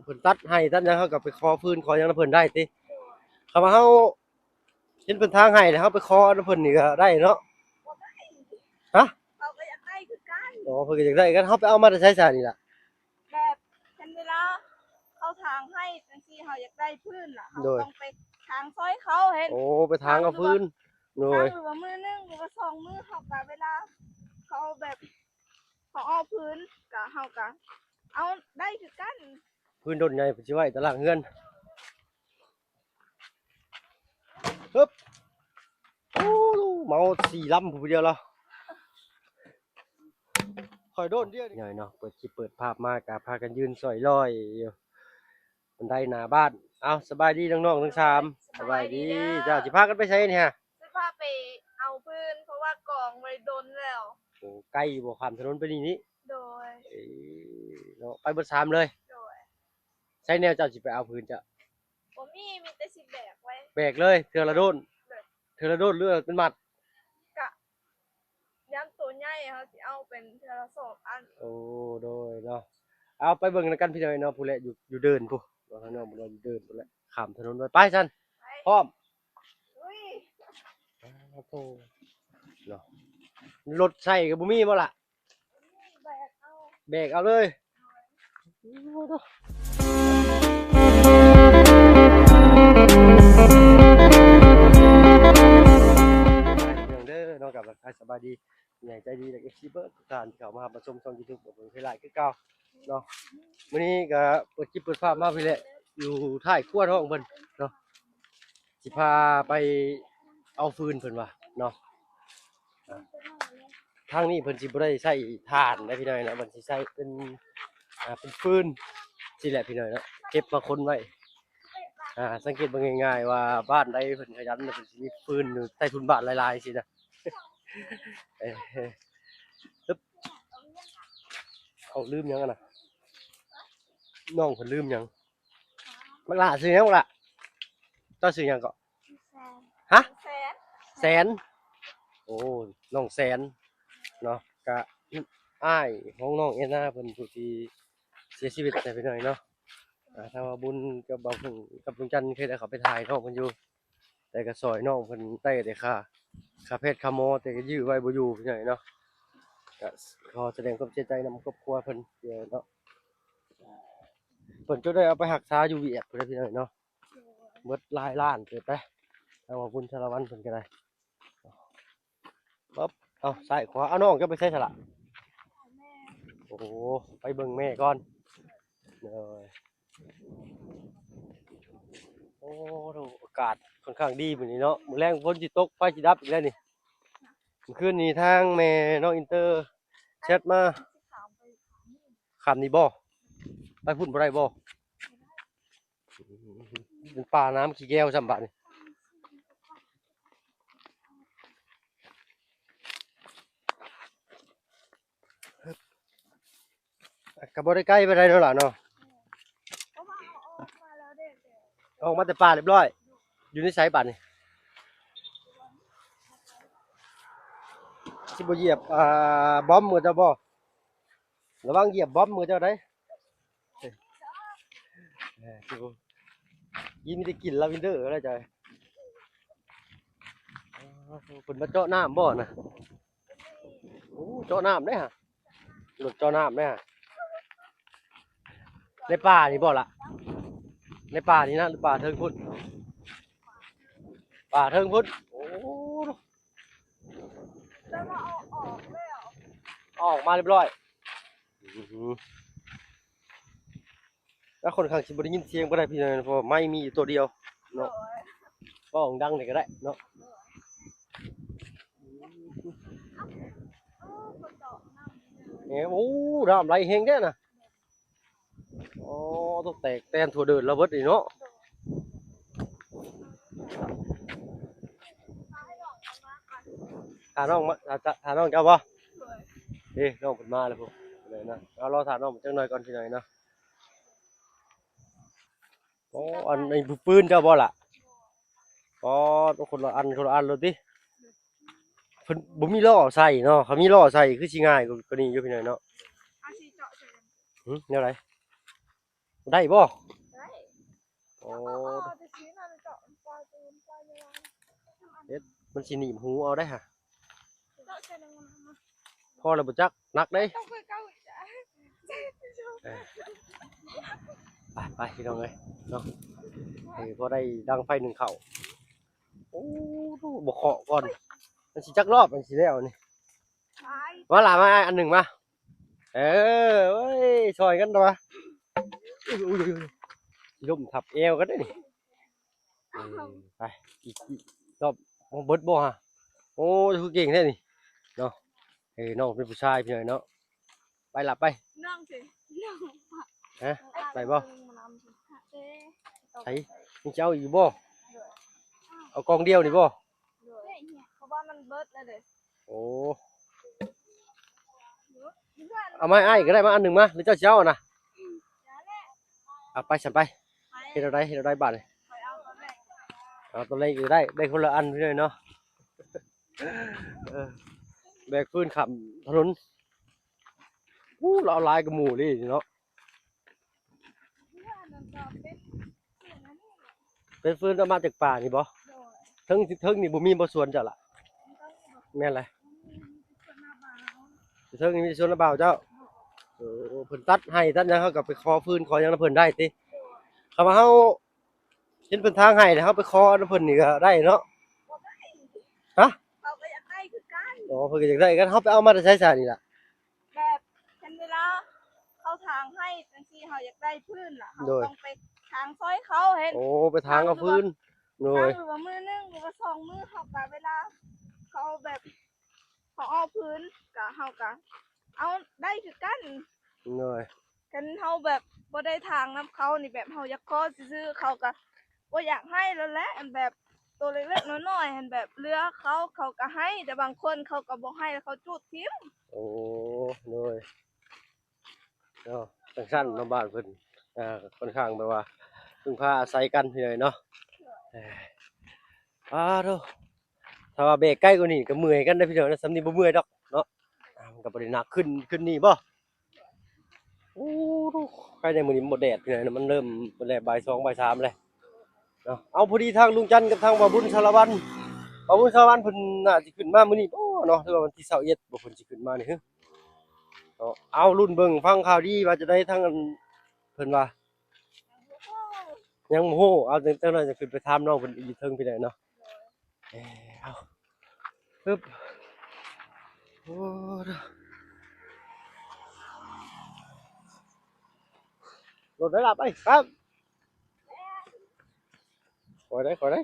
ພິ່ນຕັດໄຮ່ຕັດຫຍັງ ເຮົາກໍໄປຂໍຟືນຂໍຫຍັງນຳເພິ່ນໄດ້ຕິ? ຄຳວ່າເຮົາເຫັນເພິ່ນຖາງໄຮ່ແລ້ວ ເຮົາໄປຂໍນຳເພິ່ນນີ້ກໍໄດ້ເນາະ? ບໍ່ໄດ້ ຮະ? ເຂົາກໍຢາກໄດ້ຄືກັນ. ອໍ ເພິ່ນກໍຢາກໄດ້ຄືກັນ. ເຮົາໄປເອົາມາແຕ່ໃສຊະນີ້ລະ? ແບບເຫັນເວລາເຂົາຖາງໄຮ່ຈັ່ງຊີ້ ເຮົາຢາກໄດ້ຟືນລະ ເຮົາ ໂດຍ ຕ້ອງໄປຖາງຊ່ອຍເຂົາເຫັນ. ໂອ້ ໄປຖາງເອົາຟືນ. ໂດຍ ຖາງ ຫຼືວ່າມື້ໜຶ່ງ ຫຼືວ່າສອງມື້ ເຮົາກໍເວລາເຂົາແບບ ເຂົາເອົາຟືນ ກະເຮົາກະເອົາໄດ້ຄືກັນ. ຟືນດົນໃຫຍ່ ເພິ່ນຊິໄວ້ຕາລ່າງເຮືອນ. ຮຶບ ໂອ້ ເມົາສີ່ລຳຜູ້ດຽວລະ ຂ້ອຍໂດນດຽວນີ້ເນາະ. ເປີດຄລິບເປີດພາບມາກະພາກັນຢືນຊ່ອຍລອຍຢູ່ບັນໄດໜ້າບ້ານ. ເອົ້າ ສະບາຍດີນ້ອງໆທັງສາມ. ສະບາຍດີ. ສະບາຍດີເຈົ້າ. ຊິພາກັນໄປໃສນີ້ຮະ? ຊິພາໄປເອົາຟືນ ເພາະວ່າກອງໄວ້ດົນແລ້ວ. ໂອ້ ໄກຢູ່ບໍ່? ຂ້າມຖະໜົນໄປນີ້ນີ້? ໂດຍ. ເອີ ເນາະ ໄປເບິດສາມເລີຍ? ໂດຍ. ໃສແນວເຈົ້າຊິໄປເອົາຟືນເຈົ້າ? ບໍ່ມີ ມີແຕ່ຊິແບກໄວ້. ແບກເລີຍ ເທື່ອລະໂດນ? ໂດຍ. ເທື່ອລະໂດນ ຫຼືເປັນມັດ? ກະ ຍາມໂຕໃຫຍ່ເຮົາຊິເອົາເປັນເທື່ອລະສອງອັນ. ໂອ້ ໂດຍເນາະ. ເອົາໄປເບິ່ງນຳກັນພີ່ນ້ອງເນາະ ພຸ້ນແຫຼະ ຢູ່ ຢູ່ເດີ່ນພຸ້ນເນາະ ນ້ອງເພິ່ນວ່າຢູ່ເດີ່ນພຸ້ນແຫຼະ ຂ້າມຖະໜົນໄປ ໄປຊັ້ນ. ໄປ. ພ້ອມ. ອຸ້ຍ ອ້າໂທ້ ເນາະ ລົດໃຊ້ກໍບໍ່ມີບໍ່ລະ? ແບກເອົາ ແບກເອົາເລີຍ. ເດີເນາະ ກັບທັກທາຍສະບາຍດີຜູ້ໃຫຍ່ໃຈດີ ແລະ ເອັຟຊີ ເບິດທຸກທ່ານທີ່ເຂົ້າມາຮັບມາຊົມຊ່ອງຢູທູບຂອງເພິ່ນຫຼາຍຄືເກົ່າເນາະ. ມື້ນີ້ກໍເປີດຄລິບເປີດພາບມາພີ້ແຫຼະ ຢູ່ທ້າຍຄົວນ້ອງເພິ່ນເນາະ. ຊິພາໄປເອົາຟືນເພິ່ນວ່າເນາະ. ອ່າ ທາງນີ້ເພິ່ນຊິບໍ່ໄດ້ໃຊ້ຖ່ານເດ້ພີ່ນ້ອງເນາະ ເພິ່ນຊິໃຊ້ເປັນ ອ່າ ເປັນຟືນຊີ້ແຫຼະພີ່ນ້ອງເນາະ ເກັບມາຄົນໄວ້. ອ່າ ສັງເກດເບິ່ງງ່າຍໆວ່າບ້ານໃດເພິ່ນຂະຫຍັນ ເພິ່ນຊິມີຟືນຢູ່ໃຕ້ທຸນບ້ານຫຼາຍໆຊີ້ນະ. ເອີ ຮຶບ ເອົາ ລືມຫຍັງຫັ້ນນະ ນ້ອງເພິ່ນລືມຫຍັງ? ບັກຫຼ້າຊື່ຫຍັງບັກຫຼ້າ? ເຈົ້າຊື່ຫຍັງເກາະ? ແສນ. ຮະ? ແສນ. ແສນ. ໂອ້ ນ້ອງແສນເນາະ ກະອ້າຍຂອງນ້ອງເອນາເພິ່ນຜູ້ທີ່ເສຍຊີວິດໄປພີ່ນ້ອງເນາະ. ອ່າ ທາງວ່າບຸນກັບບ່າວຫຸ່ງກັບລຸງຈັນເຄີຍໄດ້ເຂົ້າໄປຖ່າຍນ້ອງເພິ່ນຢູ່ ແຕ່ກໍຊ່ອຍນ້ອງເພິ່ນໄດ້ແຕ່ຄ່າ ຄ່າແພດຄ່າໝໍ ແຕ່ກໍຢື້ໄວ້ບໍ່ຢູ່ພີ່ນ້ອງເນາະ. ກໍຂໍສະແດງຄວາມເສຍໃຈນຳຄອບຄົວເພິ່ນເນາະ. ເພິ່ນຈະໄດ້ເອົາໄປຮັກສາຢູ່ຫວຽດພຸ້ນແຫຼະພີ່ນ້ອງເນາະ ເບິດຫຼາຍລ້ານເຕີບໄດ໋ ທາງວ່າບຸນສາລະວັນເພິ່ນກໍໄດ້. ປັບ ເອົາ ຊ້າຍຂວາ ເອົາ ນ້ອງຈະໄປໃສຊະລະ? ໂອ້ ໄປເບິ່ງແມ່ກ່ອນ. ເອີ ໂອ້ ໂທ້ ອາກາດຂ້ອນຂ້າງດີມື້ນີ້ເນາະ ມື້ແລງຝົນຊິຕົກ ໄຟຊິດັບອີກແລ້ວນີ້. ມື້ຄືນນີ້ທາງແມ່ນ້ອງອິນເຕີແຊັດມາ ຂ້າມນີ້ບໍ່? ໄປພຸ້ນບໍ່ໄດ້ບໍ່? ເປັນປ່ານ້ຳຂີ້ແກ້ວຊ້ຳບາດນີ້. ກໍບໍ່ໄດ້ໃກ້ປານໃດເນາະຫຼານເນາະ. ອອກມາແຕ່ປ່າຮຽບຮ້ອຍ. ຢູ່ໃນໃສບາດນີ້? ຊິບໍ່ຢຽບ ອ່າ ບອມມືເຈົ້າບໍ່? ລະວັງຢຽບບອມມືເຈົ້າໄດ໋. ເອີ ກິນມີແຕ່ກິນລາເວັນເດີແລ້ວເຈົ້າ. ເພິ່ນມາເຈາະນ້ຳບໍ່ນະ? ໂອ້ ເຈາະນ້ຳເດ້ຫະ ລົດເຈາະນ້ຳເດ້ຫະ. ໃນປ່ານີ້ບໍ່ລະ? ໃນປ່ານີ້ນະ ຫຼືປ່າເທິງພຸ້ນ? ປ່າເທິງພຸ້ນ. ໂອ້ ແຕ່ວ່າເອົາອອກແລ້ວ ເອົາອອກມາຮຽບຮ້ອຍ. ອື ແລ້ວຂ້ອນຂ້າງຊິບໍ່ໄດ້ຍິນສຽງປານໃດພີ່ນ້ອງ ເພາະວ່າໄມມີຢູ່ຕົວດຽວເນາະ. ໂດຍ ເວົ້າດັງໆນີ້ກໍໄດ້ເນາະ. ໂອ້ ໂອ້ ຝົນຕົກນ້ຳ ເອີ ໂອ້ ນ້ຳໄຫຼແຮງແທ້ນະ. ໂອ້ ຕົກແຕກແຕນທົ່ວເດີ່ນລະເບິດນີ້ເນາະ. ຖ້ານ້ອງມາ ຖ້າ ຖ້າ ຖ້ານ້ອງເຈົ້າບໍ່? ໂດຍ ເດ້ ນ້ອງເພິ່ນມາແລ້ວພຸ້ນ. ເອົາ ລໍຖ້ານ້ອງເພິ່ນຈັກໜ້ອຍກ່ອນ ພີ່ນ້ອງເນາະ. ອໍ ອັນນີ້ປືນເຈົ້າບໍ່ລະ? ອໍ ຕ້ອງຄົນລະອັນ ຄົນລະອັນໂລດຕິ. ເພິ່ນບໍ່ມີລໍ້ໃສ່ເນາະ ຄັນມີລໍ້ໃສ່ຄືຊິງ່າຍກວ່ານີ້ຢູ່ ພີ່ນ້ອງເນາະ. ຫຶ ແນວໃດ? ໄດ້ບໍ່? ໄດ້. ໂອ້ ເອົາແຕ່ຊີ້ນະ ເຈາະ ເຮັດ ມັນຊິໜີບຫູເອົາໄດ໋ຫະ. ເຈາະໃສ່ນ້ຳມັນ ພໍແລ້ວບໍ່ຈັກ ໜັກເດ້. ຕ້ອງເປີດເກົ່າອີກ. ເອີ ໄປ ໄປ ພີ່ນ້ອງເອີຍເນາະ ໃຫ້ພໍໄດ້ດັງໄຟໜຶ້ງເຂົ້າ. ໂອ້ ບໍ່ເຄາະກ່ອນ ມັນຊິຈັກຮອບມັນຊິແລ້ວນີ້. ມາລະ ມາອັນໜຶ່ງມາ. ເອີ ໂອ້ຍ ຊ່ອຍກັນຕົວະ. ອຸ້ຍ ອຸ້ຍ ອຸ້ຍ ລົ້ມທັບແອວກັນເດ້ນີ້. ເອີ ໄປ ອີກ ອີກຮອບ. ເບິດບໍ່ຫະ? ໂອ້ ຄືເກັ່ງແທ້ນີ້ເນາະ. ເອີ ນ້ອງເປັນຜູ້ຊາຍພີ່ນ້ອງເນາະ. ໄປລະ ໄປ. ນ້ອງຊິ ນ້ອງ ຮະ? ໄປບໍ່? ໃສ່ ມຶງຊິເອົາອີກຢູ່ບໍ່? ເອົາກອງດຽວນີ້ບໍ່? ເພາະວ່າມັນເບິດແລ້ວເດ້. ໂອ້ ເອົາມາໃຫ້ອ້າຍກໍໄດ້ ມາອັນໜຶ່ງມາ ຫຼືເຈົ້າຊິເອົາຫັ້ນນະ? ເອົາໄປຊັ້ນໄປ. ເຮັດແນວໃດ ເຮັດແນວໃດບາດນີ້? ເອົາຕອນແລກກໍໄດ້ ໄດ້ຄົນລະອັນພີ່ນ້ອງເນາະ. ເອີ ແບກຟືນຂ້າມຖະໜົນ. ໂອ້ ລາວເອົາຫຼາຍກວ່າໝູ່ເລີຍເນາະ. ເປັນຟືນເອົາມາຈາກປ່ານີ້ບໍ່? ເທິງ ເທິງນີ້ບໍ່ມີບໍ່ສວນເຈົ້າລະ? ແມ່ນແຫຼະ ເທິງນີ້ມີແຕ່ສວນນາບ່າວເຈົ້າ. ເອີ ເພິ່ນຕັດໄຮ່ຕັດຫຍັງ ເຮົາກໍໄປຂໍຟືນຂໍຫຍັງນຳເພິ່ນໄດ້ຕິ? ຄຳວ່າເຮົາເຫັນເພິ່ນຖາງໄຮ່ ແລ້ວເຮົາໄປຂໍນຳເພິ່ນນີ້ກໍໄດ້ເນາະ. ຮະ? ເຂົາກໍຢາກໄດ້ຄືກັນ. ອໍ ເພິ່ນກໍຢາກໄດ້ຄືກັນ. ເຮົາໄປເອົາມາແຕ່ໃສຊະນີ້ລະ? ແບບເຫັນເວລາເຂົາຖາງໄຮ່ຈັ່ງຊີ້ ເຮົາຢາກໄດ້ຟືນລະ ເຮົາຕ້ອງໄປຖາງຊ່ອຍເຂົາເຫັນ. ໂອ້ ໄປຖາງເອົາຟືນ. ໂດຍ ຖາງຫຼືວ່າມື້ໜຶ່ງ ຫຼືວ່າສອງມື້ ເຮົາກະ ເວລາເຂົາແບບ ເຂົາເອົາຟືນ ກະ ເຮົາກະເອົາໄດ້ຄືກັນ. ໂດຍ ຄັນເຮົາແບບບໍ່ໄດ້ຖາງນຳເຂົານີ້ ແບບເຮົາຢາກຂໍຊື່ໆ ເຂົາກະບໍ່ຢາກໃຫ້ແລ້ວແຫຼະ. ອັນແບບໂຕເລັກໆນ້ອຍໆ ຫັ້ນ ແບບເຫຼືອເຂົາ ເຂົາກະໃຫ້ ແຕ່ບາງຄົນເຂົາກະບໍ່ໃຫ້ ແລ້ວເຂົາຈູດຖິ້ມ. ໂອ້ ໂດຍ ເນາະ ຈັ່ງຊັ້ນເນາະ ບ້ານເພິ່ນ ເອີ ຄ່ອນຂ້າງແບບວ່າເພິ່ງພາອາໄສກັນພີ່ນ້ອງເນາະ. ເອີ ອາໂທ້ ຖ້າວ່າແບກໄກກວ່ານີ້ກໍເມື່ອຍກັນເດ້ພີ່ນ້ອງເນາະ. ສ່ຳນີ້ບໍ່ເມື່ອຍດອກເນາະ ອາ ມັນກໍບໍ່ໄດ້ໜັກ. ຂຶ້ນ ຂຶ້ນນີ້ບໍ່? ໂອ້ ໄກແດ່ ມື້ນີ້ມັນບໍ່ແດດພີ່ນ້ອງ ມັນເລີ່ມ ມັນແລະ ບ່າຍສອງ ບ່າຍສາມແລ້ວເນາະ. ເອົາ ພໍດີທາງລຸງຈັນກັບທາງບ່າວບຸນສາລະວັນ ບ່າວບຸນສາລະວັນເພິ່ນໜ້າຊິຂຶ້ນມາມື້ນີ້ບໍ່ເນາະ ຫຼືວ່າວັນທີຊາວເອັດບໍ່ ເພິ່ນຊິຂຶ້ນມານີ້. ເນາະ ເອົາ ລຸ້ນເບິ່ງ ຟັງຂ່າວດີວ່າຈະໄດ້ທາງອັນ ເພິ່ນວ່າ ຍັງບໍ່ຮູ້. ເອົາ ຈັ່ງ ຈັ່ງນັ້ນຈະຂຶ້ນໄປຖາມນ້ອງເພິ່ນຢູ່ເທິງພີ້ແຫຼະເນາະ. ເອີ ເອົາ ຮຶບ ໂອ້ ລົດໄດ້ລະ ໄປ ໄປ ຄ່ອຍໄດ້ ຄ່ອຍໄດ້.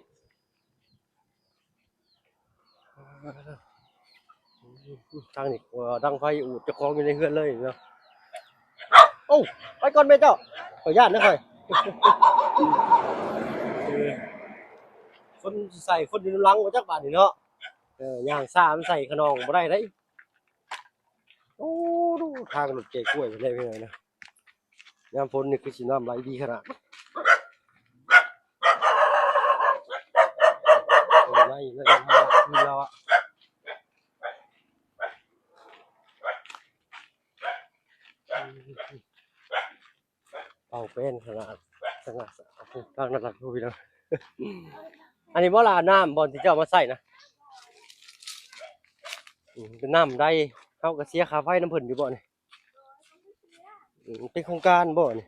ທາງນີ້ ເອີ ດັງໄຟອູດເຈົ້າຂອງຢູ່ໃນເຮືອນເລີຍເນາະ. ໂອ້ ໄປກ່ອນແມ່ເຈົ້າ ຂ້ອຍຢ້ານນະຂ້ອຍ. ເອີ ຄົນໃສ່ຄົນຢູ່ນຳຫຼັງບໍ່ຈັກບາດນີ້ເນາະ. ເອີ ຍ່າງຊ້າມັນໃສ່ຂະໜອງບໍ່ໄດ້ເດ້. ໂອ້ ທາງລົດເກກ້ວຍເພິ່ນເດ້ພີ່ນ້ອງເນາະ. ຍາມຝົນນີ້ຄືຊິນ້ຳໄຫຼດີຂະໜາດ. ຝົນໄຫຼແລ້ວກໍມາຄືນແລ້ວອະ. ເປົ່າແປ້ນຂະໜາດ ສະຫງ່າ ທາງນັ້ນລະພີ່ນ້ອງ. ອັນນີ້ບໍ່ລະ ນ້ຳບ່ອນທີ່ເຈົ້າມາໃຊ້ນະ? ອືມ ເປັນນ້ຳໃດ ເຮົາກໍເສຍຄ່າໄຟນຳເພິ່ນຢູ່ບໍ່ນີ້? ອືມ ເປັນໂຄງການບໍ່ນີ້?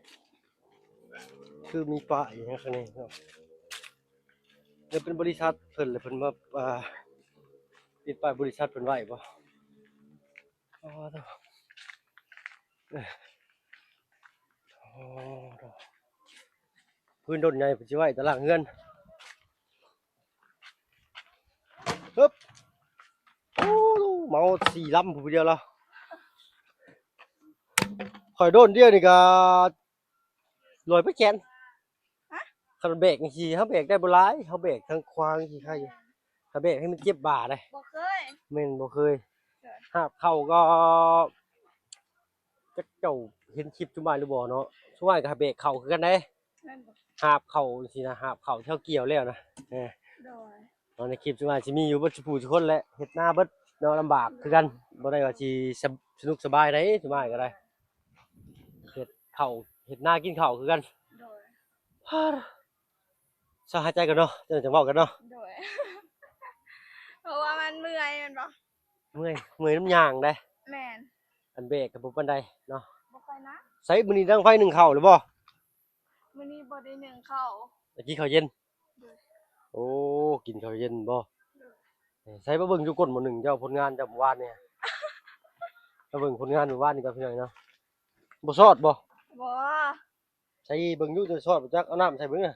ຄືມີປ້າຍຫຍັງຂ້າງໃນເນາະ ຫຼືເປັນບໍລິສັດເພິ່ນ ແລ້ວເພິ່ນມາ ອ່າ ຕິດປ້າຍບໍລິສັດເພິ່ນໄວ້ບໍ່? ອໍ ໂອ້ ໂອ້ ພື້ນດົນໃຫຍ່ເພິ່ນຊິໄວ້ຕາລ່າງເຮືອນ. ຮຶບ ໂອ້ ເມົາສີ່ລຳຜູ້ດຽວລະ. ຂ້ອຍໂດນດຽວນີ້ກະລອຍໄປແຂນ. ຮະ? ຄັນແບກຈັ່ງຊີ້ ເຮົາແບກໄດ້ບໍ່ຫຼາຍ ເຮົາແບກທາງຂວາຈັ່ງຊີ້ໄຄຢູ່. ຖ້າແບກໃຫ້ມັນເຈັບບ່າເດ້. ບໍ່ເຄີຍ. ແມ່ນບໍ່ເຄີຍ. ຫາບເຂົ້າກໍ ຈັກເຈົ້າເຫັນຄລິບຈຸມາຍຫຼືບໍ່ເນາະ ຈຸມາຍກໍຫາແບກເຂົ້າຄືກັນເດ້. ແມ່ນບໍ່? ຫາບເຂົ້າຈັ່ງຊີ້ນະ ຫາບເຂົ້າທີ່ເຮົາກ່ຽວແລ້ວນະ. ເອີ ໂດຍ ເນາະ ໃນຄລິບຈຸມາຍຊິມີຢູ່ເບິດສູ່ຜູ້ສູ່ຄົນແຫຼະ ເຮັດນາເບິດເນາະ ລຳບາກຄືກັນ ບໍ່ໄດ້ວ່າຊິສະ ສະໜຸກສະບາຍໃດ ຈຸມາຍກໍໄດ້ ເຮັດເຂົ້າ ເຮັດນາກິນເຂົ້າຄືກັນ. ພາ ເຊົາຫາຍໃຈກ່ອນເນາະ ຈັ່ງ ຈັ່ງເວົ້າກັນເນາະ. ໂດຍ ເພາະວ່າມັນເມື່ອຍແມ່ນບໍ່? ເມື່ອຍ ເມື່ອຍນຳຍ່າງເດ້. ແມ່ນ. ອັນແບກກໍບໍ່ປານໃດເນາະ. ບໍ່ຄ່ອຍໜັກ. ໃສ ມື້ນີ້ດັງໄຟໜຶ້ງເຂົ້າແລ້ວບໍ່? ມື້ນີ້ບໍ່ໄດ້ໜຶ້ງເຂົ້າ. ໄປກິນເຂົ້າເຢັນ? ໂດຍ. ໂອ້ ກິນເຂົ້າເຢັນບໍ່? ໂດຍ. ໃສ ມາເບິ່ງຢູ່ກົ້ນໝໍ້ໜຶ້ງເຈົ້າ ຜົນງານເຈົ້າມື້ວານນີ້ ມາເບິ່ງຜົນງານມື້ວານນີ້ກັບພີ່ນ້ອງເນາະ. ບໍ່ຊອດບໍ່? ບໍ່. ໃສ່ເບິ່ງຢູ່ ຈະຊອດບໍ່ຈັກ ເອົານ້ຳໃສ່ເບິ່ງນະ.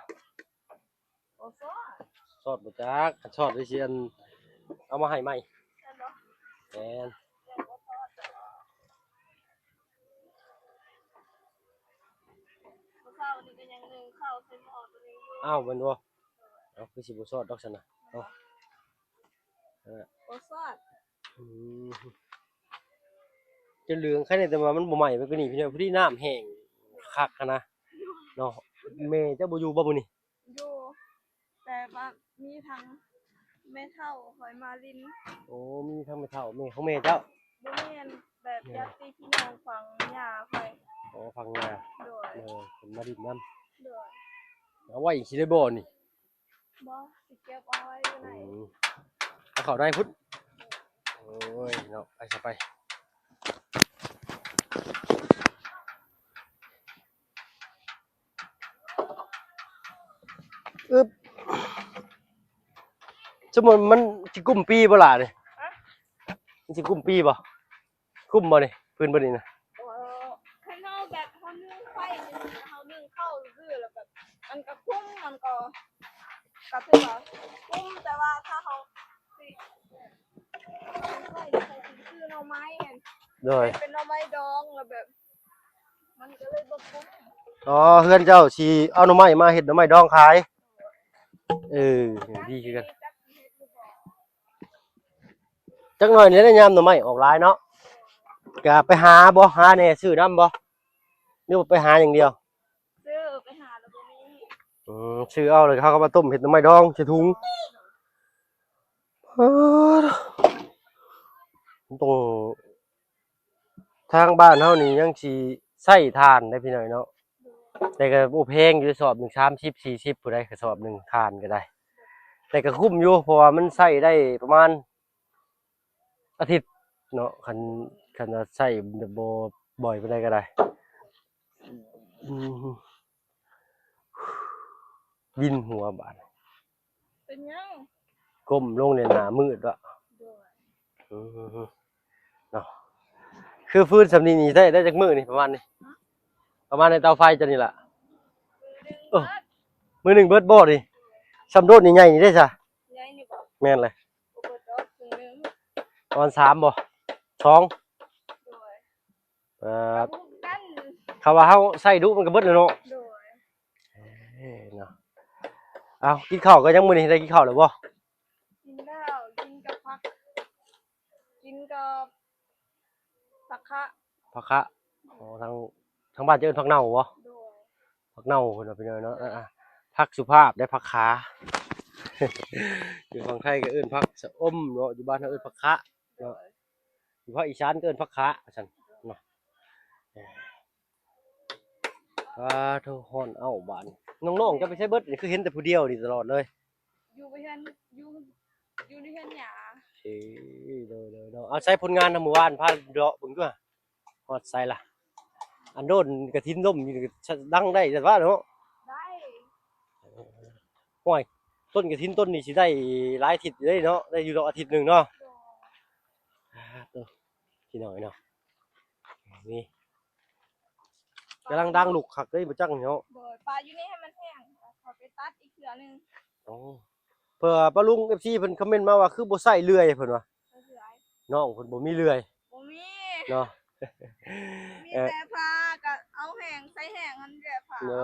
ບໍ່ຊອດ. ຊອດບໍ່ຈັກ ຄັນຊອດໄດ້ຊິອັນ ເອົາມາໃຫ້ໃໝ່. ແມ່ນບໍ່? ແມ່ນ. ມື້ເຊົ້ານີ້ກໍຍັງໜຶ້ງເຂົ້າໃສ່ໝໍ້ຕົວນີ້ຢູ່. ອ້າວ ແມ່ນບໍ່? ເອົ້າ ຄືຊິບໍ່ຊອດດອກຊັ້ນນະ. ເອົ້າ ເອີ ບໍ່ຊອດ. ອືມ ຈົນເຫຼືອງ ໄຄແນ່ແຕ່ວ່າມັນບໍ່ໄໝ້ໄປກວ່ານີ້ພີ່ນ້ອງ ພໍດີນ້ຳແຫ້ງຄັກຫັ້ນນະເນາະ. ແມ່ເຈົ້າບໍ່ຢູ່ບໍ່ມື້ນີ້? ຢູ່ ແຕ່ວ່າມີທັງແມ່ເຖົ້າຂ້ອຍມາຫຼິ້ນ. ໂອ້ ມີທັງແມ່ເຖົ້າ ແມ່ຂອງແມ່ເຈົ້າ? ບໍ່ແມ່ນ ແບບຍາດຕິພີ່ນ້ອງຝັ່ງຍ່າຂ້ອຍ. ອໍ ຝັ່ງຍ່າ. ໂດຍ. ເອີ ເພິ່ນມາຫຼິ້ນນຳ. ໂດຍ. ເອົາໄວ້ຊິໄດ້ບໍ່ນີ້? ບໍ່ ຊິເກັບເອົາໄວ້ຢູ່ໃນ. ອືມ ເອົາເຂົ້າໃນພຸ້ນ. ໂອ້ຍເນາະ ໄປຊະໄປ. ອຶບ ສົມມຸດມັນຊິກຸ້ມປີບໍ່ລະນີ້? ຮະ? ມັນຊິກຸ້ມປີບໍ່? ຄຸ້ມບໍ່ນີ້ ພື້ນບ່ອນນີ້ນະ? ເອີ ຄັນເຮົາແບບເຮົາໜຶ້ງໄຟ ເຮົາໜຶ້ງເຂົ້າຊື່ໆ ແລ້ວແບບມັນກໍຄຸ້ມ ມັນກໍ ກໍຖືວ່າຄຸ້ມ ແຕ່ວ່າຖ້າເຮົາຊິ ໄຟ ເຮົາຊິຊື້ໜໍ່ໄມ້ຫັ້ນ. ໂດຍ. ເປັນໜໍ່ໄມ້ດອງ ແລ້ວແບບມັນກໍເລີຍບໍ່ຄຸ້ມ. ອໍ ເຮືອນເຈົ້າຊິເອົາໜໍ່ໄມ້ມາເຮັດໜໍ່ໄມ້ດອງຂາຍ. ເອີ ດີຄືກັນ. ຈັກໜ້ອຍນີ້ແຫຼະ ຍາມໜໍ່ໄມ້ອອກຫຼາຍເນາະ. ກະໄປຫາບໍ່? ຫາແດ່ ຊື້ນຳບໍ່? ຫຼືວ່າໄປຫາຢ່າງດຽວ? ຊື້ ໄປຫາແລ້ວບໍ່ມີ. ອືມ ຊື້ເອົາ ແລ້ວເຮົາກໍມາຕົ້ມເຮັດໜໍ່ໄມ້ດອງໃສ່ຖົງ. ໂອ້ ຕ້ອງ ທາງບ້ານເຮົານີ້ຍັງຊິໃຊ້ຖ່ານໄດ໋ພີ່ນ້ອງເນາະ. ແຕ່ກໍບໍ່ແພງຢູ່ ສອບໜຶ່ງສາມສິບສີ່ສິບ ຜູ້ໃດກະສອບໜຶ່ງຖ່ານກໍໄດ້. ແຕ່ກໍຄຸ້ມຢູ່ ເພາະວ່າມັນໃຊ້ໄດ້ປະມານອາທິດເນາະ ຄັນ ຄັນວ່າໃຊ້ແບບບໍ່ບ່ອຍປານໃດກໍໄດ້. ອືມ ວິນຫົວບາດ. ເປັນຫຍັງ? ກົ້ມລົງໃນໜ້າມືດວະ. ໂດຍ. ອືມ ເນາະ ຄືຟືນສ່ຳນີ້ນີ້ ໃຊ້ໄດ້ຈັກມື້ນີ້ ປະມານນີ້? ຮະ? ປະມານໃນເຕົາໄຟເຈົ້ານີ້ລະ. ມື້ໜຶ່ງເບິດ. ເອີ ມື້ໜຶ່ງເບິດບໍ່ນີ້? ສ່ຳໂດດນີ້ໃຫຍ່ນີ້ເດ້ຊະ? ໃຫຍ່ນີ້ບໍ່? ແມ່ນແຫຼະ. ບໍ່ເບິດດອກ ເຄິ່ງໜຶ່ງ. ປະມານສາມບໍ່? ສອງ. ໂດຍ. ເອີ ເຂົາວ່າເຮົາໃຊ້ດຸມັນກໍເບິດແລ້ວເນາະ. ໂດຍ. ເອີ ເນາະ ເອົາ ກິນເຂົ້າກັນຍັງ? ມື້ນີ້ໄດ້ກິນເຂົ້າແລ້ວບໍ່? ກິນແລ້ວ ກິນກັບຜັກ ກິນກັບຜັກຄະ. ຜັກຄະ. ອໍ ທາງ ທາງບ້ານຈະເອີ້ນຜັກເນົ່າບໍ່? ໂດຍ. ຜັກເນົ່າເພິ່ນວ່າ ພີ່ນ້ອງເນາະ. ເອີ ອາ ຜັກສຸພາບໄດ້ ຜັກຄາ. ຢູ່ຝັ່ງໄທກໍເອີ້ນຜັກຊະອົມເນາະ ຢູ່ບ້ານເຮົາເອີ້ນຜັກຄະເນາະ. ໂດຍ. ຢູ່ພາກອີສານເອີ້ນຜັກຄະວ່າຊັ້ນເນາະ. ເອີ ອາ ໂທ້ ຮ້ອນເອົ້າບາດນີ້. ນ້ອງໆ ເຈົ້າໄປໃສເບິດ? ຄືເຫັນແຕ່ຜູ້ດຽວນີ້ຕະຫຼອດເລີຍ. ຢູ່ເຮືອນ ຢູ່ ຢູ່ໃນເຮືອນຫຍ້າ. ເອີ ໂດຍໆ ເນາະ. ເອົາ ໃສຜົນງານນຳມື້ວານ ພາເລາະເບິ່ງດ້ວຍ ຮອດໃສລະ? ອັນໂດນກະຖິນລົ້ມຢູ່ນີ້ ດັງໄດ້ແຕ່ວ່າເນາະ. ໄດ້ ໂອ້ຍ ຕົ້ນກະຖິນຕົ້ນນີ້ຊິໄດ້ຫຼາຍທິດເດ້ເນາະ ໄດ້ຢູ່ດອກອາທິດໜຶ່ງເນາະ. ໂດຍ. ອາ ໂຕ ພີ່ນ້ອງເນາະ ນີ້ກຳລັງດັງລຸກຄັກເດ້ ບໍ່ຈັກເນາະ. ໂດຍ. ປະຢູ່ນີ້ໃຫ້ມັນແຫ້ງ ເຂົາໄປຕັດອີກເທື່ອໜຶ່ງ. ໂອ້ ເພື່ອປ້າລຸງ ເອັຟຊີ ເພິ່ນຄອມເມັນມາວ່າ ຄືບໍ່ໃຊ້ເລື່ອຍ ເພິ່ນວ່າ ໃຊ້ເລື່ອຍ ນ້ອງເພິ່ນບໍ່ມີເລື່ອຍ. ບໍ່ມີເນາະ. ມີແຕ່ພາ ກໍເອົາແຫ້ງ ໃສ່ແຫ້ງຫັ້ນແຫຼະພາ. ເອີ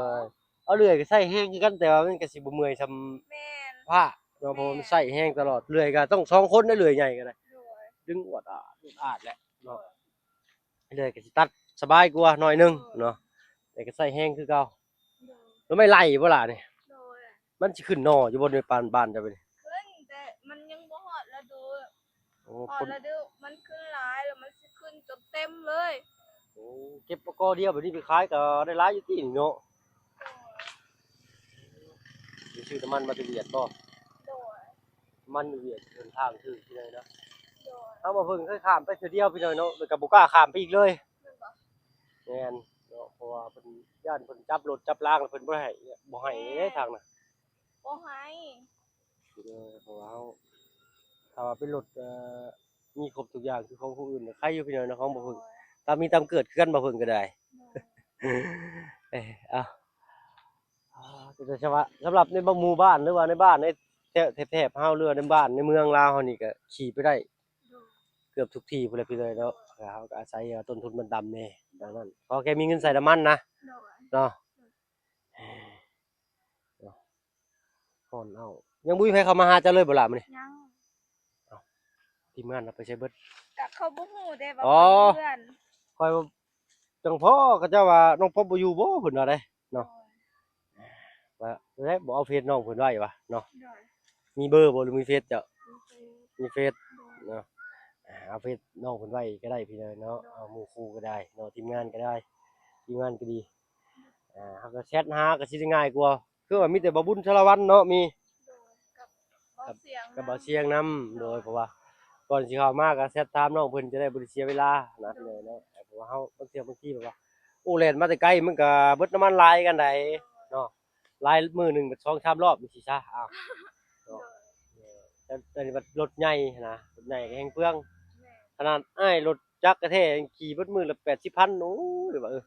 ເອົາເລື່ອຍກໍໃຊ້ແຮງຄືກັນ ແຕ່ວ່າມັນກໍຊິບໍ່ເມື່ອຍສ່ຳ ແມ່ນ ພາເນາະ ແມ່ນ ເພາະວ່າມັນໃຊ້ແຮງຕະຫຼອດ. ເລື່ອຍກໍຕ້ອງສອງຄົນໄດ໋ ເລື່ອຍໃຫຍ່ກໍໄດ້. ໂດຍ. ດຶງອວດອາດອວດອາດແຫຼະເນາະ. ໂດຍ. ເລື່ອຍກໍຊິຕັດສະບາຍກວ່າໜ້ອຍໜຶ່ງ ໂດຍ ເນາະ ແຕ່ກໍໃຊ້ແຮງຄືເກົ່າ. ໂດຍ. ແລ້ວໄມ້ໄລ່ບໍ່ລະນີ້? ໂດຍ. ມັນຊິຂຶ້ນໜໍ່ຢູ່ບໍ່ ໃນບ້ານ ບ້ານເຈົ້ານີ້? ຂຶ້ນ ແຕ່ມັນຍັງບໍ່ຮອດລະດູ. ໂອ້ ຮອດລະດູມັນຂຶ້ນຫຼາຍ ແລ້ວມັນຊິຂຶ້ນຈົນເຕັມເລີຍ. ໂອ້ ເກັບເອົາກໍດຽວແບບນີ້ໄປຂາຍກໍໄດ້ຫຼາຍຢູ່ຕິນີ້ເນາະ. ໂດຍ. ຊື້ນ້ຳມັນມາແຕ່ຫວຽດບໍ່? ໂດຍ. ນ້ຳມັນຫວຽດເດີນທາງຖືກພີ່ນ້ອງເນາະ. ໂດຍ. ທາງບ່າວເພິ່ງເຄີຍຂ້າມໄປເທື່ອດຽວພີ່ນ້ອງເນາະ ແລ້ວກໍບໍ່ກ້າຂ້າມໄປອີກເລີຍ. ແມ່ນບໍ່? ແມ່ນເນາະ ເພາະວ່າເພິ່ນຢ້ານເພິ່ນຈັບລົດຈັບລາງ ແລ້ວເພິ່ນບໍ່ໃຫ້ ບໍ່ໃຫ້ເດ້ທາງນະ. ບໍ່ໃຫ້. ເອີ ເພາະວ່າເຮົາ ຖ້າວ່າເປັນລົດ ເອີ ມີຄົບທຸກຢ່າງຄືຂອງຜູ້ອື່ນ ກໍໄຄຢູ່ພີ່ນ້ອງເນາະ ຂອງບ່າວເພິ່ງ. ໂດຍ. ຕາມມີຕາມເກີດຄືກັນ ບ່າວເພິ່ງກໍໄດ້. ໂດຍ. ເອີ ເອົາ ອ່າ ແຕ່ສຳ ສຳລັບໃນບາງໝູ່ບ້ານ ຫຼືວ່າໃນບ້ານໃນແຖບ ແຖບເຮົາ ຫຼືວ່າໃນບ້ານໃນເມືອງລາວເຮົານີ້ ກໍຂີ່ໄປໄດ້ ໂດຍ ເກືອບທຸກທີ່ພຸ້ນແຫຼະພີ່ນ້ອງເນາະ. ໂດຍ. ເຮົາກໍອາໄສວ່າຕົ້ນທຶນມັນຕ່ຳແດ່ ດັ່ງນັ້ນຂໍແຄ່ມີເງິນໃສ່ນ້ຳມັນນະ. ໂດຍ. ເນາະ. ເນາະ ຮ້ອນເອົ້າ. ຍັງບໍ່ມີໃຜເຂົ້າມາຫາເຈົ້າເລີຍບໍ່ລະມື້ນີ້? ຍັງ. ເອົ້າ ທີມງານເຮົາໄປໃສເບິດ? ກະເຂົາບໍ່ຮູ້ເດ້ວ່າ ອໍ ຂ້ອຍຢູ່ເຮືອນ ຂ້ອຍຈັ່ງພໍ້ ເຂົາເຈົ້າວ່ານ້ອງປອບບໍ່ຢູ່ບໍ່ ເພິ່ນວ່າເດ້ເນາະ. ໂດຍ. ວ່າແລ້ວບໍ່ເອົາເຟສນ້ອງເພິ່ນໄວ້ວະເນາະ. ໂດຍ. ມີເບີບໍ່ ຫຼືມີເຟສເຈົ້າ? ມີເຟສ. ມີເຟສ. ໂດຍ. ເນາະ ອ່າ ເອົາເຟສນ້ອງເພິ່ນໄວ້ກໍໄດ້ພີ່ນ້ອງເນາະ. ໂດຍ. ເອົາໝູ່ຄູ່ກໍໄດ້ເນາະ ທີມງານກໍໄດ້ ທີມງານກໍດີ. ອ່າ ເຮົາກໍແຊັດຫາກໍຊິໄດ້ງ່າຍກວ່າ ຄືວ່າມີແຕ່ບ່າວບຸນ ສາລະວັນເນາະ ມີ ໂດຍ ກັບ ກັບ ກັບບ່າວຊຽງນຳ. ໂດຍ. ໂດຍ. ເພາະວ່າກ່ອນຊິເຂົ້າມາກໍແຊັດຖາມນ້ອງເພິ່ນ ຈະໄດ້ບໍ່ໄດ້ເສຍເວລານະ. ໂດຍ. ເນາະ ເພາະວ່າເຮົາບາງເທື່ອບາງທີແບບວ່າ ໂອ້ ແລ່ນມາແຕ່ໄກ ມັນກໍເບິດນ້ຳມັນຫຼາຍກັນໃດເນາະ. ໂດຍ. ຫຼາຍມື້ໜຶ່ງເປັນສອງສາມຮອບຈັ່ງຊີ້ຊະ. ອ້າວ ໂດຍ. ເນາະ ເອີ ແຕ່ ແຕ່ນີ້ບັດລົດໃຫຍ່ຫັ້ນນະ ລົດໃຫຍ່ກໍແຮງເປືອງ. ແມ່ນ. ຂະໜາດອ້າຍລົດຈັກແທ້ໆ ຂີ່ເບິດມື້ລະແປດສິບພັນ. ໂອ້ຍ ວ່າ ເອີ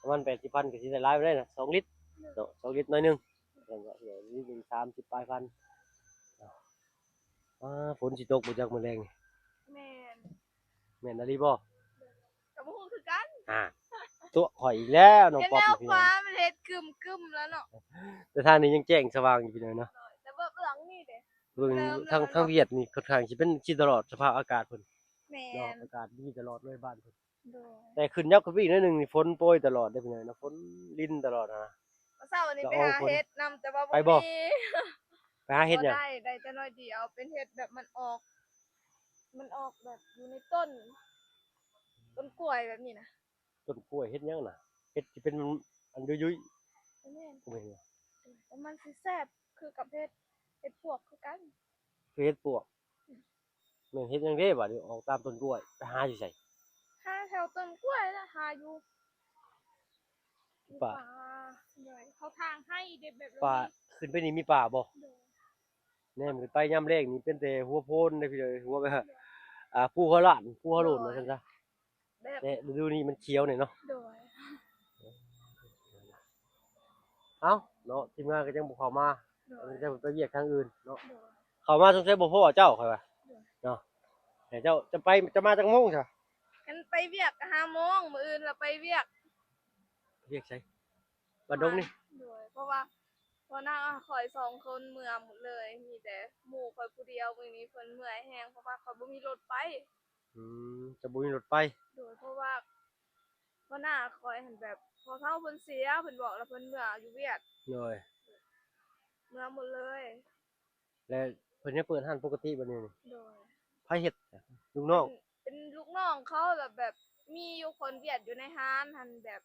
ປະມານແປດສິບພັນກໍຊິໄດ້ຫຼາຍປານໃດນະ ສອງລິດເນາະ ສອງລິດໜ້ອຍໜຶ່ງ ລິດໜຶ່ງສາມສິບປາຍພັນ. ອາ ຝົນຊິຕົກບໍ່ຈັກມື້ແລງນີ້? ແມ່ນ. ແມ່ນອີ່ຫຼີບໍ່? ກໍບໍ່ຮູ້ຄືກັນ. ອາ ຕົວະຂ້ອຍອີກແລ້ວ ນ້ອງປອບ ແນວຟ້າມັນເຮັດຄຶ້ມໆແລ້ວເນາະ. ແຕ່ທາງນີ້ຍັງແຈ້ງສະຫວ່າງຢູ່ພີ່ນ້ອງເນາະ. ໂດຍ. ແຕ່ວ່າເບື້ອງນີ້ເດ້ ເບື້ອງ ເລີ່ມແລ້ວເນາະ. ທາງ ທາງຫວຽດນີ້ຂ້ອນຂ້າງຊິເປັນທີ່ຕະຫຼອດສະພາບອາກາດເພິ່ນ. ແມ່ນ. ເນາະ ອາກາດດີຕະຫຼອດເລີຍບ້ານເພິ່ນ. ໂດຍ. ແຕ່ຂຶ້ນຍາວຂຶ້ນໄປອີກໜ້ອຍໜຶ່ງນີ້ ຝົນໂປຍຕະຫຼອດເດ້ພີ່ນ້ອງເນາະ ຝົນລິນຕະຫຼອດຫັ້ນນະ. ເຊົ້ານີ້ໄປຫາເຫັດນຳ ແຕ່ວ່າບໍ່ມີ. ໄປຫາເຫັດຫຍັງ? ບໍ່ໄດ້ ໄດ້ແຕ່ໜ້ອຍດຽວ ເປັນເຫັດແບບມັນອອກ ມັນອອກແບບຢູ່ໃນຕົ້ນ ຕົ້ນກ້ວຍແບບນີ້ນະ. ຕົ້ນກ້ວຍເຫັດຫຍັງນະ? ເຫັດທີ່ເປັນອັນຍຸຍໆ. ແມ່ນ. ແມ່ນ. ແຕ່ມັນຊິແຊບຄືກັບເຫັດ ເຫັດປວກຄືກັນ. ຄືເຫັດປວກ. ແມ່ນເຮັດຫຍັງເດ້ບາດນີ້ ອອກຕາມຕົ້ນກ້ວຍ ໄປຫາຢູ່ໃສ? ຫາແຖວຕົ້ນກ້ວຍລະ ຫາຢູ່ປ່າ. ໂດຍ ເຂົາທາງໄຮ່ເດ້ ແບບ ປ່າ ຂຶ້ນໄປນີ້ມີປ່າບໍ່? ໂດຍ. ແນມຂຶ້ນໄປຍາມແລງນີ້ເປັນແຕ່ຫົວໂພນເດ້ພີ່ເອີຍ ຫົວແບບ ອ່າ ພູເຂົາລ້ານ ພູເຂົາໂລ້ນວ່າຊັ້ນຊະ. ແບບ ແຕ່ລະດູນີ້ມັນຂຽວແດ່ເນາະ. ໂດຍ. ເອົ້າເນາະ ທີມງານກໍຍັງບໍ່ເຂົ້າມາ. ໂດຍ. ຈະໄປວຽກທາງອື່ນເນາະ. ໂດຍ. ເຂົ້າມາສົງໄສບໍ່ພໍ້ເຈົ້າ ຂ້ອຍວ່າ. ໂດຍ. ເນາະ ແຕ່ເຈົ້າຈະໄປ ຈະມາຈັກໂມງຊະ? ຄັນໄປວຽກກໍຫ້າໂມງ ມື້ອື່ນລະໄປວຽກ. ວຽກໃສ? ບ້ານດົງນີ້? ໂດຍ. ເພາະວ່າຫົວໜ້າຂ້ອຍສອງຄົນເມືອໝົດເລີຍ ມີແຕ່ໝູ່ຂ້ອຍຜູ້ດຽວ. ມື້ນີ້ເພິ່ນເມື່ອຍແຮງ ເພາະວ່າຂ້ອຍບໍ່ມີລົດໄປ. ອືມ ຈະບໍ່ມີລົດໄປ. ໂດຍ. ເພາະວ່າຫົວໜ້າຂ້ອຍຫັ້ນແບບພໍ່ເຖົ້າເພິ່ນເສຍ ເພິ່ນບອກລະເພິ່ນເມືອຢູ່ວຽກ. ໂດຍ. ເມືອໝົດເລີຍ. ແລະເພິ່ນຍັງເປີດຮ້ານປົກກະຕິບັດນີ້ນີ້? ໂດຍ. ໃຜເຮັດ? ລູກນ້ອງ? ເປັນ ເປັນລູກນ້ອງເຂົາ ລະແບບມີຢູ່ຄົນວຽກຢູ່ໃນຮ້ານຫັ້ນ ແບບ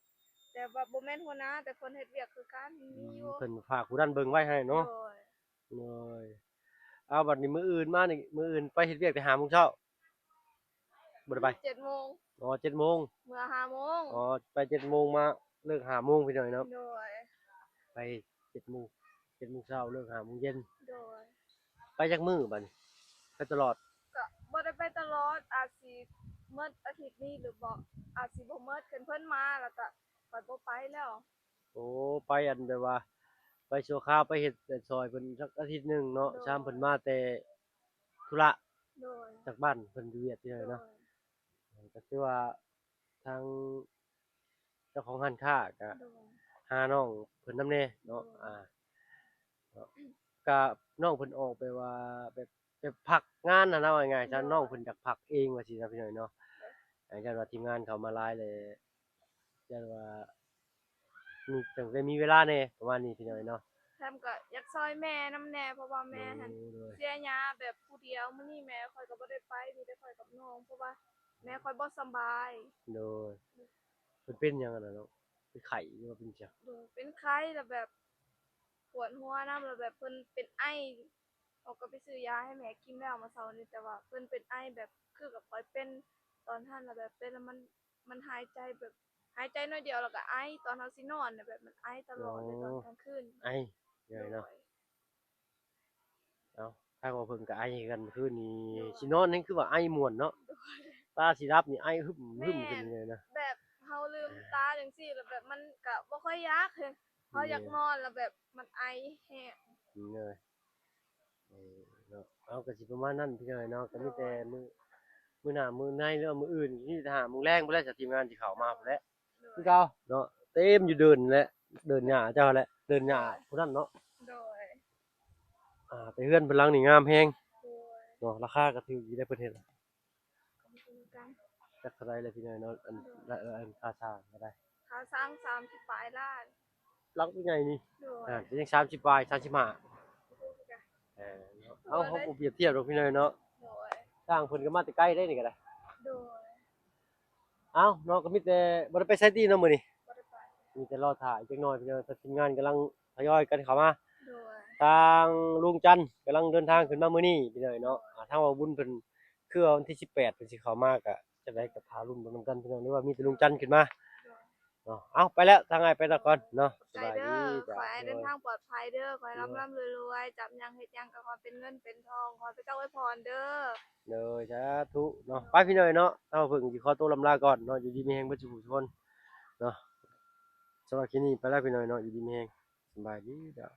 ແຕ່ວ່າບໍ່ແມ່ນຫົວໜ້າ ແຕ່ຄົນເຮັດວຽກຄືກັນ ມີຢູ່. ອືມ ເພິ່ນຝາກຜູ້ນັ້ນເບິ່ງໄວ້ໃຫ້ເນາະ. ໂດຍ. ໂດຍ. ເອົາ ບັດນີ້ມື້ອື່ນມານີ້ ມື້ອື່ນໄປເຮັດວຽກແຕ່ຫ້າໂມງເຊົ້າ? ບໍ່ໄດ້ໄປ. ເຈັດໂມງ. ອໍ ເຈັດໂມງ. ເມືອຫ້າໂມງ. ອໍ ໄປເຈັດໂມງ ມາເລີກຫ້າໂມງພີ່ນ້ອງເນາະ. ໂດຍ. ໄປເຈັດໂມງ ເຈັດໂມງເຊົ້າ ເລີກຫ້າໂມງເຢັນ. ໂດຍ. ໄປຈັກມື້ບັດນີ້? ໄປຕະຫຼອດ? ກະບໍ່ໄດ້ໄປຕະຫຼອດ ອາດຊິໝົດອາທິດນີ້ ຫຼືບໍ່ ອາດຊິບໍ່ໝົດ. ຄັນເພິ່ນມາລະກະຂ້ອຍບໍ່ໄປແລ້ວ. ໂອ້ ໄປອັນແບບວ່າໄປຊົ່ວຄາວ ໄປເຮັດແບບຊ່ອຍເພິ່ນຈັກອາທິດໜຶ່ງເນາະ. ໂດຍ. ຊາມເພິ່ນມາແຕ່ທຸລະ. ໂດຍ. ຈາກບ້ານເພິ່ນຢູ່ວຽກທີ່ໃດເນາະ. ໂດຍ. ກໍຄືວ່າທາງເຈົ້າຂອງຮ້ານຄ້າກໍ ໂດຍ ຫານ້ອງເພິ່ນນຳແດ່ເນາະ. ໂດຍ. ອ່າ ເນາະ ກໍນ້ອງເພິ່ນອອກແບບວ່າແບບ ແບບພັກງານຫັ້ນນະ ວ່າງ່າຍໆຊະ. ໂດຍ. ນ້ອງເພິ່ນຢາກພັກເອງວ່າຊີ້ນະ ພີ່ນ້ອງເນາະ. ໂດຍ. ຢ້ານວ່າທີມງານເຂົ້າມາຫຼາຍແລ້ວ ຢ້ານວ່າມີ ຈັ່ງໄດ້ມີເວລາແດ່ ປະມານນີ້ ພີ່ນ້ອງເນາະ. ແຖມກໍຢາກຊ່ອຍແມ່ນຳແດ່ ເພາະວ່າແມ່ຫັ້ນ ໂດຍ ໂດຍ ເສຍຍາແບບຜູ້ດຽວ. ມື້ນີ້ແມ່ຂ້ອຍກໍບໍ່ໄດ້ໄປ ມີແຕ່ຂ້ອຍກັບນ້ອງ ເພາະວ່າແມ່ຂ້ອຍບໍ່ສະບາຍ. ໂດຍ. ເພິ່ນເປັນຫຍັງຫັ້ນນະເນາະ? ເປັນໄຂ້ ຫຼືວ່າເປັນຫຍັງ? ໂດຍ. ເປັນໄຂ້ ແລ້ວແບບ ປວດຫົວນຳ ແລ້ວແບບເພິ່ນເປັນໄອ ເຮົາກໍໄປຊື້ຢາໃຫ້ແມ່ກິນແລ້ວມື້ເຊົ້ານີ້ ແຕ່ວ່າເພິ່ນເປັນໄອແບບຄືກັບຂ້ອຍເປັນຕອນຫັ້ນ ແລ້ວແບບເປັນແລ້ວມັນ ມັນຫາຍໃຈແບບ ຫາຍໃຈໜ້ອຍດຽວແລ້ວກໍໄອ ຕອນເຮົາຊິນອນນະ ແບບມັນໄອຕະຫຼອດເລີຍຕອນກາງຄືນ. ໂອ້ ໄອເລີຍເນາະ. ໂດຍ. ເອົ້າ ທາງວ່າເພິ່ນກໍໄອຄືກັນມື້ຄືນນີ້. ໂດຍ. ຊິນອນແຮງຄືວ່າໄອມ່ວນເນາະ. ໂດຍ. ຕາຊິຫຼັບນີ້ໄອຫຶມໆຂຶ້ນເລີຍນະ. ແມ່ນ ແບບເຮົາລືມຕາຈັ່ງຊີ້ ແລ້ວແບບມັນກໍບໍ່ຄ່ອຍຢາກ ເຮົາຢາກນອນ ແລ້ວແບບມັນໄອແຮງ. ໂດຍ. ເອີ ເນາະ ເອົາ ກໍຊິປະມານນັ້ນພີ່ນ້ອງເນາະ. ກໍມີແຕ່ ໂດຍ ມື້ ມື້ໜ້າມື້ໃນ ຫຼືວ່າມື້ອື່ນ ນີ້ຖ້າມື້ແລງພຸ້ນແຫຼະ ທາງທີມງານຊິເຂົ້າມາພຸ້ນແຫຼະ. ໂດຍ. ຄືເກົ່າເນາະ ເຕັມຢູ່ເດີ່ນແຫຼະ ເດີ່ນຫຍ້າເຈົ້າແຫຼະ ເດີ່ນຫຍ້າ ໂດຍ ຜູ້ນັ້ນເນາະ. ໂດຍ. ອ່າ ແຕ່ເຮືອນເພິ່ນຫຼັງນີ້ງາມແຮງ. ໂດຍ. ເນາະ ລາຄາກໍຖືກຢູ່ເດ້ ເພິ່ນເຮັດ ກໍບໍ່ຮູ້ຄືກັນ ຈັກເທົ່າໃດແຫຼະພີ່ນ້ອງເນາະ. ອັນ ໂດຍ ລະ ອັນຄ່າສ້າງເທົ່າໃດ? ຄ່າສ້າງສາມສິບປາຍລ້ານ. ຫຼັງໃຫຍ່ນີ້. ໂດຍ. ອ່າ ກໍຍັງສາມສິບປາຍ ສາມສິບຫ້າ. ບໍ່ຮູ້ຄືກັນ. ເອີ ເນາະ ເອົາ ເຮົາບໍ່ປຽບທຽບດອກພີ່ນ້ອງເນາະ. ໂດຍ. ຊ່າງເພິ່ນກໍມາແຕ່ໄກເດ້ນີ້ກໍໄດ້. ໂດຍ. ເອົາເນາະ ກໍມີແຕ່ບໍ່ໄດ້ໄປໃສຕິເນາະມື້ນີ້? ບໍ່ໄດ້ໄປ. ມີແຕ່ລໍຖ້າອີກຈັກໜ້ອຍພີ່ນ້ອງ ທາງທີມງານກຳລັງທະຍອຍກັນເຂົ້າມາ. ໂດຍ. ທາງລຸງຈັນກຳລັງເດີນທາງຂຶ້ນມາມື້ນີ້ພີ່ນ້ອງເນາະ. ໂດຍ. ອ່າ ທາງວ່າບຸນເພິ່ນ ຄືວ່າວັນທີສິບແປດເພິ່ນຊິເຂົ້າມາ ກະຈັ່ງໃດກໍຖ້າລຸ້ນເບິ່ງນຳກັນພີ່ນ້ອງ ຫຼືວ່າມີແຕ່ລຸງຈັນຂຶ້ນມາ. ໂດຍ. ເນາະ ເອົາ ໄປແລ້ວ ທາງອ້າຍໄປກ່ອນເນາະ. ຂອບໃຈເດີ ຂໍໃຫ້ເດີນທາງປອດໄພເດີ ຂໍໃຫ້ ໂດຍ ລ່ຳໆລວຍໆ ຈັບຫຍັງເຮັດຫຍັງກໍຂໍເປັນເງິນເປັນທອງ ຂໍພະເຈົ້າອວຍພອນເດີ. ໂດຍ ສາທຸເນາະ. ໂດຍ. ໄປພີ່ນ້ອງເນາະ ທາງເພິ່ນຊິຂໍໂຕລຳລາກ່ອນເນາະ. ຢູ່ດີມີແຮງເບິດສູ່ຜູ້ທຸກຄົນເນາະ. ສຳລັບຄລິບນີ້ໄປແລ້ວພີ່ນ້ອງເນາະ ຢູ່ດີມີແຮງ ສະບາຍດີເຈົ້າ.